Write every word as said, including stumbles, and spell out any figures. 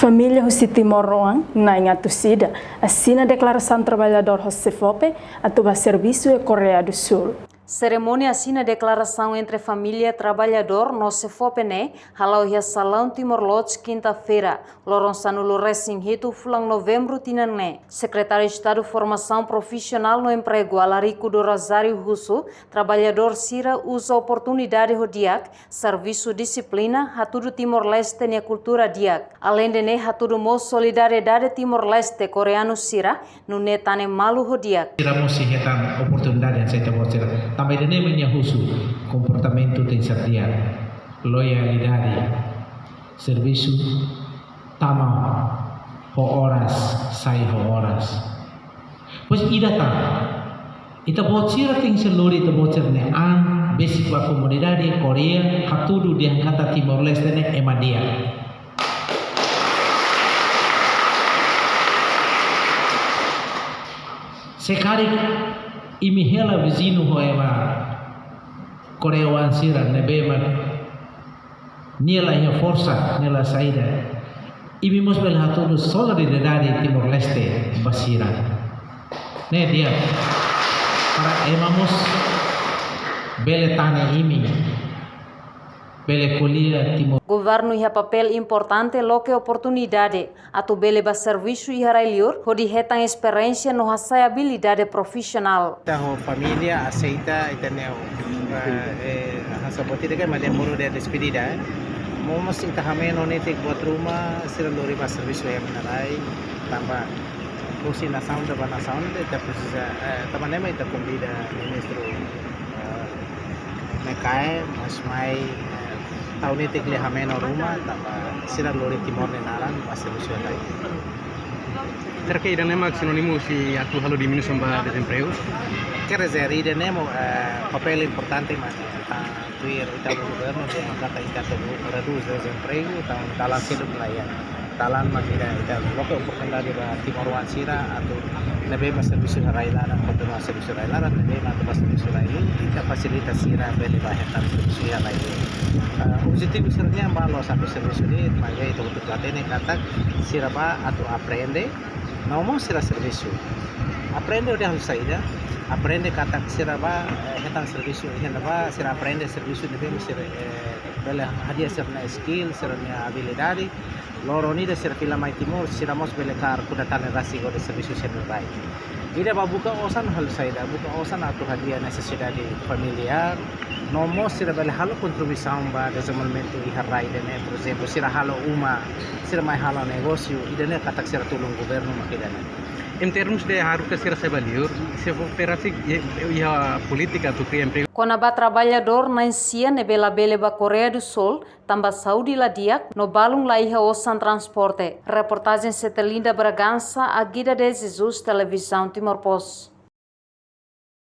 Família husi Timor-Leste, na'in atus ida, asina deklarasaun traballadór ho SEFOPE atu bá servisu iha Koreia do Súl. Serimónia asina deklarasaun entre família traballadór no SEFOPE ne'e hala'o iha Salaun Timor Lodge, kinta-feira, loron sanulu-resin-hitu fulan Novembru tinan ne'e. Sekretáriu Estadu Formasaun Profisionál no Empregu, Alarico do Rosário, husu traballadór sira uza oportunidade ho di'ak, servisu dixiplina, hatudu Timor-Leste nia kultura di'ak. Aleinde ne'e, hatudu mós solidariedade Timor-Leste koreanu sira, nune'e tane malu ho di'ak. Sira mós sei hetan oportunidade hanesan ita-boot sira. Tanba ida-ne'e mak nia husu, komportamentu tenke ser di'ak, loialidade, servisu tama ho oras, sai ho oras. Pois ida tan, ita-boot sira tenke sei lori ita-boot sira-nia an besik ba komunidade Koreia, hatudu dehan katak Timor-Leste ne'e ema di'ak. Se karik imi hela viziñu ho ema koreanu sira ne'ebé mak nia la iha forsa, nia la saida, imi mós bele hatudu solidariedade Timor-Leste ba sira. Ne'e di'ak, para ema mós bele tane imi, bele ko'alia Timor. Governu iha papél importante loke oportunidade atu bele bá servisu iha rai-liur, hodi hetan esperiénsia no hasa'e abilidade profisionál. Ita ho família aseita ita-nia, eh, eh, hanesan buat ida ke mak demora de despedida, eh. Maibé ita hameno netik buat ruma, sira lori bá servisu iha rai-laran, tanba husi nasaun ida ba nasaun ida, ita presiza, eh, tanba ne'e mak ita konvida ministru, eh, Mekae, mas mai, eh, tau netik lia hameno ruma, tanba sira lori Timor nia naran, bá servisu iha rai. Será que ida-ne'e mak sinónimu husi atu halo diminuisaun ba dezempregu? Quer dizer, ida-ne'e mós, eh, papél importante mak, ah, tuir ita-nia governu, dehan katak ita atu redús dezempregu, entaun dalan seluk la iha. Dalan mak ida, ita loke oportunidade ba timoroan sira atu ne'ebé mak servisu iha rai-laran, kontinua servisu iha rai-laran, ne'ebé mak atu bá servisu iha rai-liur, ita fasilita sira bele bá hetan servisu iha rai-liur. Ah, objetivu sira-nian balu atu servisu de'it, maibé ita hotu hatene katak sira bá atu aprende, no mós sira servisu. Aprende hodi halo saida, aprende katak sira bá, eh, hetan servisu iha ne'ebá, sira aprende servisu ne'ebé mak sira, eh, bele hadi'a sira-nia skill, sira-nia abilidade, loron ida sira fila mai Timor, sira mós bele kaer kuda tan rasik hodi servisu sira-nia rai. Ida ba buka osan halo saida, buka osan atu hadi'a nesesidade familiár, no mós sira bele halo kontribuisaun ba dezenvolvimentu iha rai ida-ne'e, por ezemplu, sira halo uma, sira mai halo negósiu, ida-ne'e katak sira tulun governu mak ida-ne'e. Em termos de haruka sira sai ba liur, SEFOPE rasik iha, iha polítika atu kria empregu. Kona-ba traballadór na'in-sia ne'ebé labele bá Koreia do Súl, tanba saúde la di'ak, no balun la iha osan transporte. Reportajen Cetelinda Bragança, Agida de Jesus, Televizaun Timor Post.